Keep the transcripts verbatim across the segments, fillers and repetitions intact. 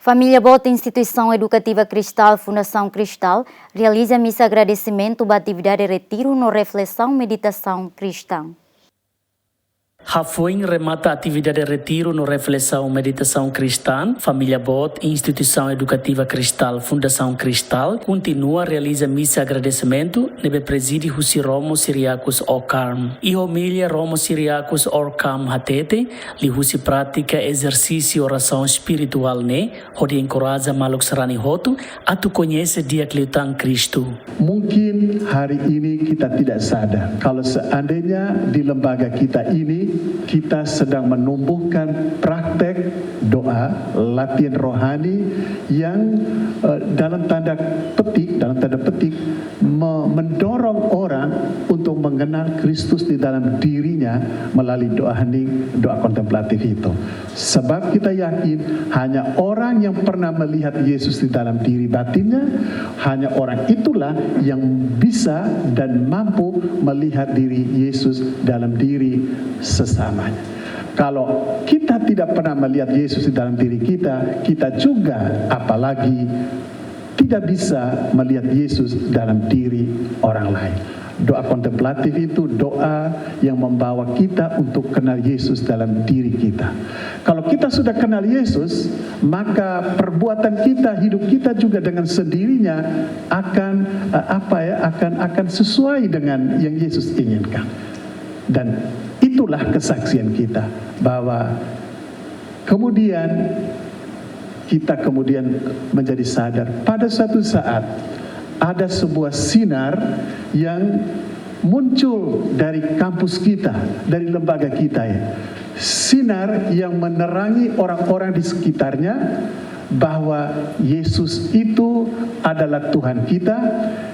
Família boot Instituisaun Edukativa Kristál Fundasaun Kristál realiza misa agradesimentu ba atividade retiru no reflesaun meditasaun kristã. Hafoin remata atividade retiru no reflesaun meditasaun kristã, família boot Instituisaun Edukativa Kristál Fundasaun Kristál kontinua realiza misa agradesimentu ne'ebé prezide husi Romo Siriakus Okarm. Iha omilia, Romo Siriakus Okarm hatete, liuhusi prátika ezersísiu orasaun espirituál ne'e hodi enkoraja maluk sarani hotu atu koñese di'ak liután Kristu. Mungkin hari ini kita tidak sadar, kalau seandainya di lembaga kita ini, kita sedang menumbuhkan praktek doa, latihan rohani yang, eh, dalam tanda petik, dalam tanda petik, me-, mendorong orang untuk mengenal Kristus di dalam dirinya melalui doa hening, doa kontemplatif itu. Sebab kita yakin hanya orang yang pernah melihat Yesus di dalam diri batinnya, hanya orang itulah yang bisa dan mampu melihat diri Yesus dalam diri sesamanya. Kalau kita tidak pernah melihat Yesus di dalam diri kita, kita juga apalagi tidak bisa melihat Yesus dalam diri orang lain. Doa kontemplatif itu doa yang membawa kita untuk kenal Yesus dalam diri kita. Kalau kita sudah kenal Yesus, maka perbuatan kita, hidup kita juga dengan sendirinya akan, eh, apa ya, akan, akan sesuai dengan yang Yesus inginkan. Dan itulah kesaksian kita bahwa kemudian kita kemudian menjadi sadar pada suatu saat ada sebuah sinar yang muncul dari kampus kita, dari lembaga kita ya. Sinar yang menerangi orang-orang di sekitarnya bahwa Yesus itu adalah Tuhan kita,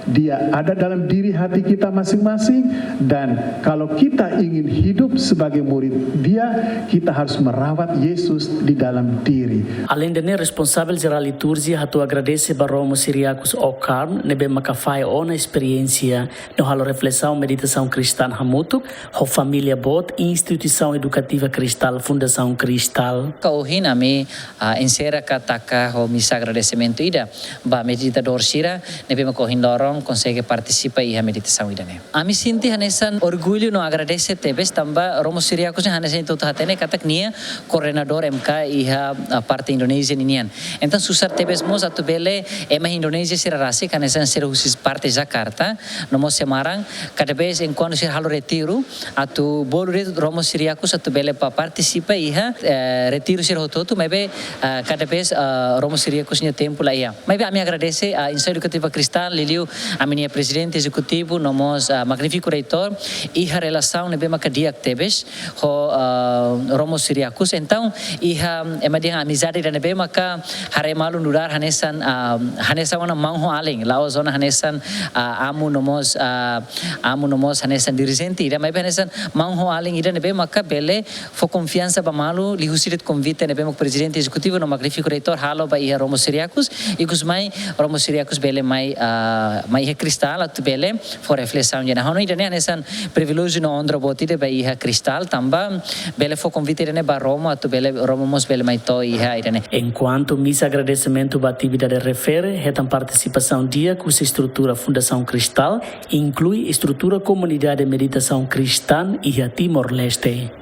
Dia ada dalam diri hati kita masing-masing, dan kalau kita ingin hidup sebagai murid Dia, kita harus merawat Yesus di dalam diri. Aleinde ne'e, responsavel jerál liturjia hato'o agradese ba Romo Siriakus Okarm ne'ebé maka fahe ona esperiénsia no halo reflesaun meditasaun kristã hamutuk ho família boot Instituisaun Edukativa Kristál Fundasaun Kristál. Ka ohin ami, ah, enserra ka taka ho misa agradesimentu ida ba meditadór sira ne'ebé maka ohin loron konsege partisipa iha meditasaun ida-ne'e. Ami sente hanesan orgullu no agradese tebes tanba Romo Siriakus ne'e hanesan ita hotu hatene katak nia koordenadór M K iha, ah, parte Indonézia ninian. Entaun susar tebes mós atu bele ema Indonézia sira rasik hanesan sira husi parte Jakarta, no mós Semarang, kada vez enkuantu sira halo retiru, atu bolu de'it Romo Siriakus atu bele bá partisipa iha, eh, retiru sira hotu-hotu, maibé, eh, kada vez, eh, Romo Siriakus nia tempu la iha. Maibé ami agradese, eh, Instituisaun Edukativa Kristã, liuliu ami-nia prezidente ezekutivu, no mós, eh, magnífiku reitór, iha relasaun ne'ebé maka di'ak tebes ho, eh, Romo Siriakus. Entaun, iha, ema dehan amizade ida ne'ebé maka haree malu nu'udar hanesan, ah, hanesan ona maun ho alin, la'ós ona hanesan, ah, amu no mós, ah, amu no mós hanesan dirijente ida, maibé hanesan maun ho alin ida ne'ebé maka bele fó konfiansa ba malu, liuhusi de'it konvite ne'ebé mak prezidente ezekutivu no magnífiku reitór halo ba iha Romo Siriakus, ikus mai Romo Siriakus bele mai, ah, mai iha Kristál atu bele fó reflesaun ida-ne'e. Ha'u hanoin ida-ne'e hanesan priviléjiu no onra boot ida ba iha Kristál tanba bele fó konvite ida-ne'e ba Romo atu bele, Romo mós bele mai to'o iha ida-ne'e. Enkuantu misa agradesimentu ba atividade refere, hetan partisipasaun di'ak husi estrutura Fundasaun Kristál, inklui estrutura komunidade meditasaun kristã iha Timor-Leste.